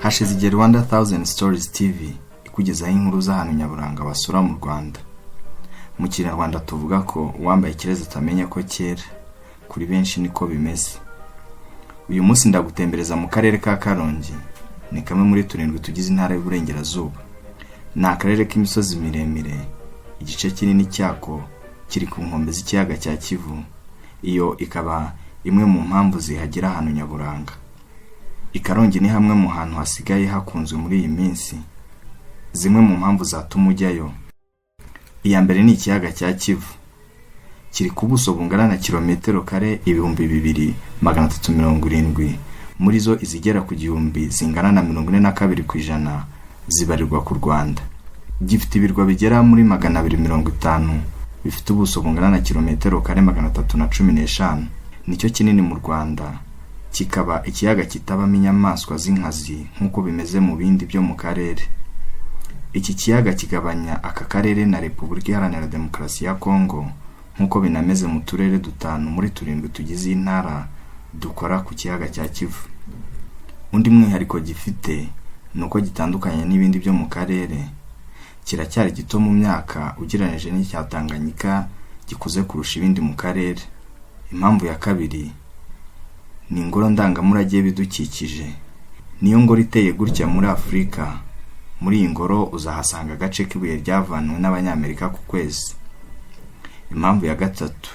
Hashize igihe Rwanda Thousand Stories TV ikugezaho inkuru z'ahantu nyaburanga wasura mu Rwanda. Mu Kinyarwanda tuvuga ko uwambaye ikirezi atamenya ko cyera, kuri benshi niko bimeze. Uyu munsi ndagutembereza mu karere ka Karongi, ni kamwe muri turindwi tugize intara y'Uburengerazuba. Ni akarere k'imisozi miremire, igice kinini cyako kiri ku nkombe z'ikiyaga cya Kivu, iyo ikaba imwe mu mpamvu zihagira ahantu nyaburanga. I Karongi ni hamwe mu hantu hasigaye hakunzwe muri iyi minsi. Zimwe mu mpamvu zatuma ujyayo, iya mbere ni ikiyaga cya Kivu. Kiri ku buso bungana na kilometero kare 2370, muri zo izigera ku 1000 zingana na 42% zibarirwa ku Rwanda. Gifite ibirwa bigera muri 250 bifite ubuso bungana na kilometero kare 315. Nicyo kinini mu Rwanda, kikaba ikiyaga kitabamo inyamaswa z'inkazi nk'uko bimeze mu bindi byo mu karere. Iki kiyaga kigabanya aka karere na Repubulika Iharanira Demokarasi ya Kongo, nk'uko binameze mu turere dutanu muri turindwi tugize iyi ntara dukora ku kiyaga cya Kivu. Undi mwihariko gifite ni uko gitandukanye n'ibindi byo mu karere, kiracyari gito mu myaka ugereranyije n'icya Tanganyika gikuze kurusha ibindi mu karere. Impamvu ya kabiri ni ingoro ndangamurage y'ibidukikije. Niyo ngoro iteye gutya muri Afurika. Muri iyi ngoro uzahasanga agace k'ibuye ryavanwe n'Abanyamerika ku kwezi. Impamvu ya gatatu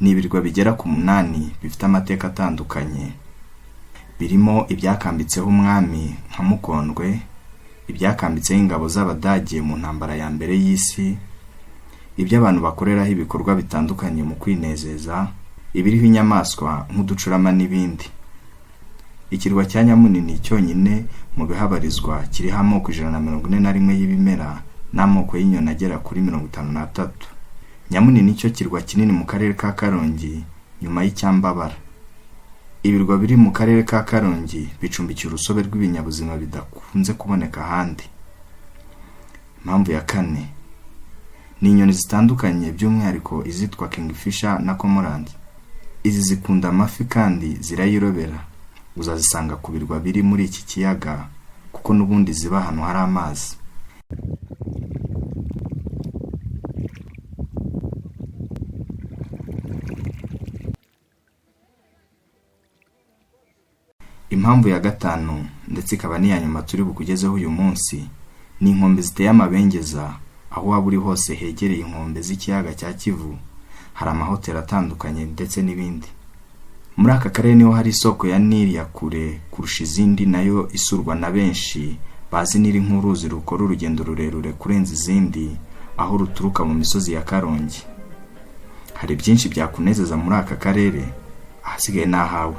ni ibirwa bigera ku 8 bifite amateka atandukanye, birimo ibyakambitseho umwami nka Mukondwe, ibyakambitseho ingabo z'Abadage mu ntambara ya mbere y'isi, ibyo abantu bakoreraho ibikorwa bitandukanye mu kwinezeza, ibiriho inyamaswa nk'uducurama n'ibindi. Ikirwa cya Nyamunini cyonyine mu bihabarizwa kiriho amoko 141 y'ibimera n'amoko y'inyoni agera kuri 53. Nyamunini nicyo kirwa kinini mu karere ka Karongi nyuma y'Icyambabara. Ibirwa biri mu karere ka Karongi bicumbikiye urusobe rw'ibinyabuzima bidakunze kuboneka ahandi. Impamvu ya kane ni inyoni zitandukanye, by'umwihariko izitwa kingfisher na cormorant. Izi zikunda amafi kandi zirayirobera. Uzazisanga ku birwa biri muri iki kiyaga kuko n'ubundi ziba ahantu hari amazi. Impamvu ya gatanu ndetse ikaba n'iya nyuma turi bukugezeho uyu munsi ni inkombe ziteye amabengeza. Aho waba uri hose hegereye inkombe z'ikiyaga cya Kivu hari amahoteli atandukanye ndetse n'ibindi. Muri aka karere niho hari isoko ya Nili ya kure kurusha izindi, nayo isurwa na benshi bazi Nili nk'uruzi rukora urugendo rurerure kurenza izindi, aho ruturuka mu misozi ya Karongi. Hari byinshi byakunezeza muri aka karere, ahasigaye ni ahawe.